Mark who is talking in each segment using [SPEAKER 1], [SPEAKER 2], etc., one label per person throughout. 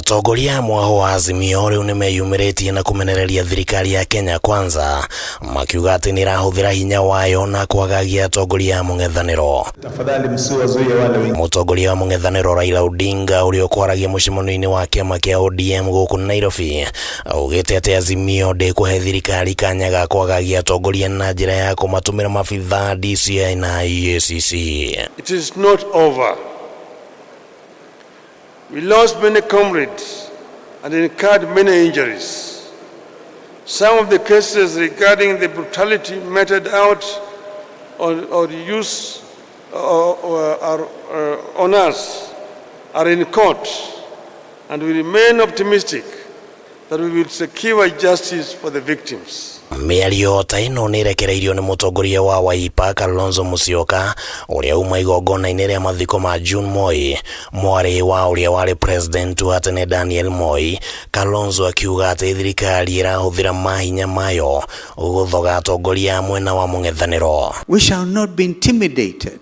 [SPEAKER 1] Atongoria a mwaho wa Azimio rĩu nĩmeyumĩrĩtie na kũmenereria thirikari ya Kenya Kwanza makiuga atĩ nĩĩrahũthĩra hinya wayo na kwagagia atongoria a mũng'ethanĩro.
[SPEAKER 2] Tafadhali msiwazuie wale wengine.
[SPEAKER 1] Mũtongoria wa mũng'ethanĩro Raila Odinga ũrĩa ũkwaragia mũcemanio-inĩ wa kĩama kĩa ODM gũkũ Nairobi augĩte atĩ Azimio ndĩkũhe thirikari kanya ga kwagagia atongoria na njĩra ya kũmatũmĩra mabithaa DCI na EACC.
[SPEAKER 3] It is not over. We lost many comrades and incurred many injuries. Some of the cases regarding the brutality meted out or use or are, on us are in court, and we remain optimistic that we will secure justice for the victims.
[SPEAKER 1] Mĩario ta ĩno nĩ ĩrekereirio nĩ mũtongoria wa Wiper Kalonzo Musyoka ũrĩa uma igongona-inĩ rĩa mathiko ma June Moi, mwarĩ wa ũrĩa warĩ president wa tene Daniel Moi. Kalonzo akiuga atĩ thirikari ĩrahũthĩra mahinya mayo gũthoga atongoria a mwena wa mũng'ethanĩro.
[SPEAKER 4] We shall not be intimidated.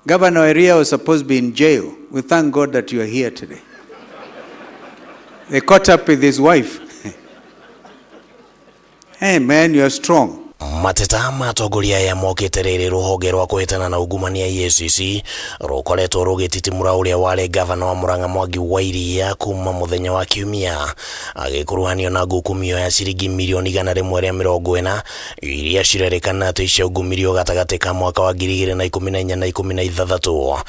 [SPEAKER 4] Governor Eria was supposed to be in jail. We thank God that you are here today. They caught up with his wife. Hey man, you are strong.
[SPEAKER 1] Mateta ma atongoria aya mokĩte rĩrĩ rũhonge rwa kũhĩtana na ungumania EACC rũkoretwo rũgĩtitimũra ũrĩa warĩ gavana wa Murang'a Mwangi wa Iria kuma mũthenya wa Kiumia agĩkuruhanio na ngukumio ya ciringi mirioni 140 iria cirerĩkana atĩ ciaungumirio gatagatĩ ka mwaka wa 2014 na 16.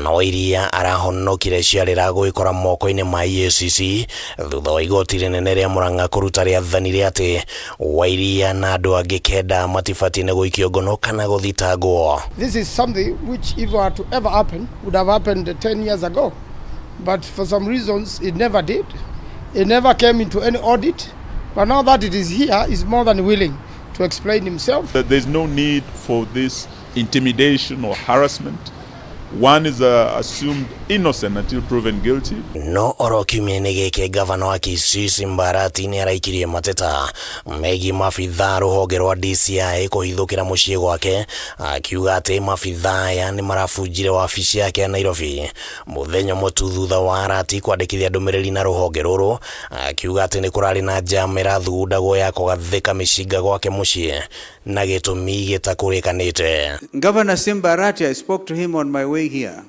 [SPEAKER 1] No Iria arahonokire ciarĩra gwĩkora moko-inĩ ma EACC thutha wa igoti rĩnene rĩa Murang'a kũruta rĩathani rĩa atĩ Wairia na andũ angĩ 9 matibatiĩ nĩ gũikio ngono kana gũthitangwo.
[SPEAKER 5] This is something which, if were to ever happen, would have happened 10 years ago. But for some reasons, it never did. It never came into any audit. But now that it is here, he's more than willing to explain himself.
[SPEAKER 6] That there's no need for this intimidation or harassment. One is assumed innocent until proven guilty.
[SPEAKER 1] No oro kiumia-inĩ gĩkĩ gavana wa Kisii Simba Arati nĩ araikirie mateta megiĩ mabithaa rũhonge rwa DCI kũhithũkĩra mũciĩ gwake, akiuga atĩ mabithaa aya nĩ marabunjire wabici yake ya Nairobi mũthenya ũmwe tu thutha wa Arati kwandĩkithia ndũmĩrĩri na rũhonge rũrũ, akiuga atĩ nĩ kũrarĩ na njama ĩrathugundagwo ya kũgathĩka mĩcinga gwake mũciĩ na gĩtũmi gĩtakũrĩkanĩte.
[SPEAKER 4] Governor Simba Arati, I spoke to him on my way here.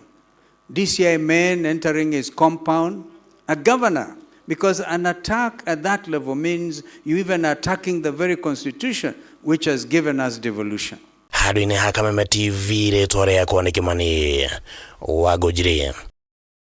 [SPEAKER 4] DCI men entering his compound, a governor, because an attack at that level means you even attacking the very constitution which has given us devolution.
[SPEAKER 1] Handũ-inĩ ha Kameme TV, rĩtwa rĩakwa nĩ Kĩmani wa Ngũnjiri.